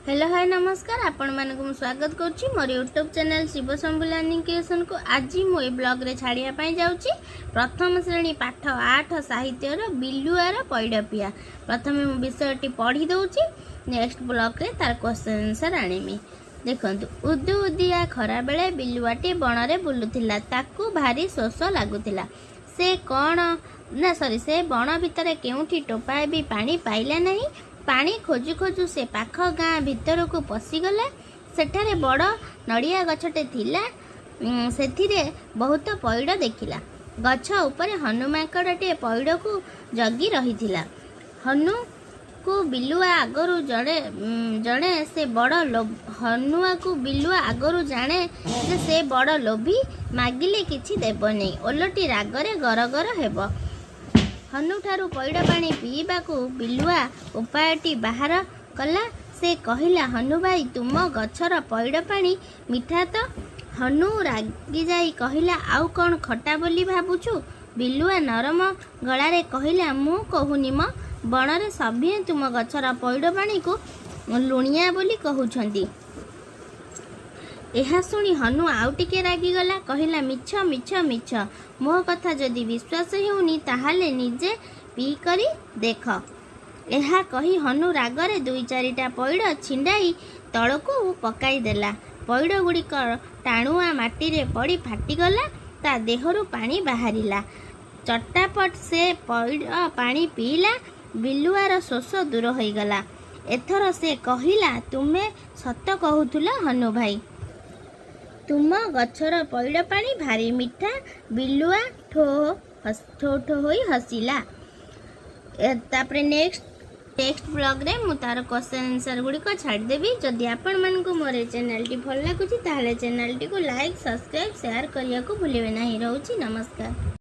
Hello, ହାଏ, ନମସ୍କାର। ଆପଣମାନଙ୍କୁ ମୁଁ ସ୍ୱାଗତ କରୁଛି ମୋର ୟୁଟ୍ୟୁବ୍ ଚ୍ୟାନେଲ୍ ଶିବଶମ୍ଭୁ ଲର୍ଣ୍ଣିଂ କ୍ରିଏସନ୍କୁ। ଆଜି ମୁଁ ଏ ବ୍ଲଗ୍ରେ ଛାଡ଼ିବା ପାଇଁ ଯାଉଛି ପ୍ରଥମ ଶ୍ରେଣୀ ପାଠ 8 ସାହିତ୍ୟର ବିଲୁଆର ପଇଡ଼ପିଆ। ପ୍ରଥମେ ମୁଁ ବିଷୟଟି ପଢ଼ି ଦେଉଛି, ନେକ୍ସଟ ବ୍ଲଗ୍ରେ ତାର କ୍ୱେଶ୍ଚନ୍ ଆନ୍ସର୍ ଆଣିବି। ଦେଖନ୍ତୁ, ଉଦୁ ଉଦିଆ ଖରାବେଳେ ବିଲୁଆଟି ବଣରେ ବୁଲୁଥିଲା। ତାକୁ ଭାରି ଶୋଷ ଲାଗୁଥିଲା। ସେ କ'ଣ ନା ସରି ସେ ବଣ ଭିତରେ କେଉଁଠି ଟୋପାଏ ବି ପାଣି ପାଇଲା ନାହିଁ। ପାଣି ଖୋଜୁ ଖୋଜୁ ସେ ପାଖ ଗାଁ ଭିତରକୁ ପଶିଗଲା। ସେଠାରେ ବଡ଼ ନଡ଼ିଆ ଗଛଟେ ଥିଲା। ସେଥିରେ ବହୁତ ପଇଡ଼ ଦେଖିଲା। ଗଛ ଉପରେ ହନୁ ମାଙ୍କଡ଼ଟିଏ ପଇଡ଼କୁ ଜଗି ରହିଥିଲା। ହନୁକୁ ବିଲୁଆ ଆଗରୁ ଜଣେ ସେ ବଡ଼ ହନୁଆକୁ ବିଲୁଆ ଆଗରୁ ଜାଣେ ଯେ ସେ ବଡ଼ ଲୋଭୀ, ମାଗିଲେ କିଛି ଦେବନି, ଓଲଟି ରାଗରେ ଗରଗର ହେବ। ହନୁଠାରୁ ପଇଡ଼ ପାଣି ପିଇବାକୁ ବିଲୁଆ ଉପାୟଟି ବାହାର କଲା। ସେ କହିଲା, "ହନୁ ଭାଇ, ତୁମ ଗଛର ପଇଡ଼ ପାଣି ମିଠା ତ?" ହନୁ ରାଗିଯାଇ କହିଲା, "ଆଉ କ'ଣ ଖଟା ବୋଲି ଭାବୁଛୁ?" ବିଲୁଆ ନରମ ଗଳାରେ କହିଲା, "ମୁଁ କହୁନି ମ, ବଣରେ ସଭିଏଁ ତୁମ ଗଛର ପଇଡ଼ ପାଣିକୁ ଲୁଣିଆ ବୋଲି କହୁଛନ୍ତି।" ଏହା ଶୁଣି ହନୁ ଆଉ ଟିକେ ରାଗିଗଲା। କହିଲା, "ମିଛ, ମିଛ, ମିଛ। ମୋ କଥା ଯଦି ବିଶ୍ୱାସ ହେଉନି, ତାହେଲେ ନିଜେ ପିଇକରି ଦେଖ।" ଏହା କହି ହନୁ ରାଗରେ ଦୁଇ ଚାରିଟା ପଇଡ଼ ଛିଣ୍ଡାଇ ତଳକୁ ପକାଇଦେଲା। ପଇଡ଼ ଗୁଡ଼ିକ ଟାଣୁଆ ମାଟିରେ ପଡ଼ି ଫାଟିଗଲା। ତା ଦେହରୁ ପାଣି ବାହାରିଲା। ଚଟାପଟ ସେ ପଇଡ଼ ପାଣି ପିଇଲା। ବିଲୁଆର ଶୋଷ ଦୂର ହୋଇଗଲା। ଏଥର ସେ କହିଲା, "ତୁମେ ସତ କହୁଥିଲ ହନୁ ଭାଇ। ତୁମ ଗଛର ପଇଡ଼ ପାଣି ଭାରି ମିଠା।" ବିଲୁଆ ଠୋ ଠୋ ଠୋ ହୋଇ ହସିଲା। ତାପରେ ନେକ୍ସଟ ନେକ୍ସଟ ବ୍ଲଗ୍ରେ ମୁଁ ତାର କ୍ୱେଶ୍ଚନ୍ ଆନ୍ସର୍ ଗୁଡ଼ିକ ଛାଡ଼ିଦେବି। ଯଦି ଆପଣମାନଙ୍କୁ ମୋର ଏ ଚ୍ୟାନେଲଟି ଭଲ ଲାଗୁଛି, ତାହେଲେ ଚ୍ୟାନେଲଟିକୁ ଲାଇକ୍, ସବସ୍କ୍ରାଇବ୍, ସେୟାର କରିବାକୁ ଭୁଲିବେ ନାହିଁ। ରହୁଛି, ନମସ୍କାର।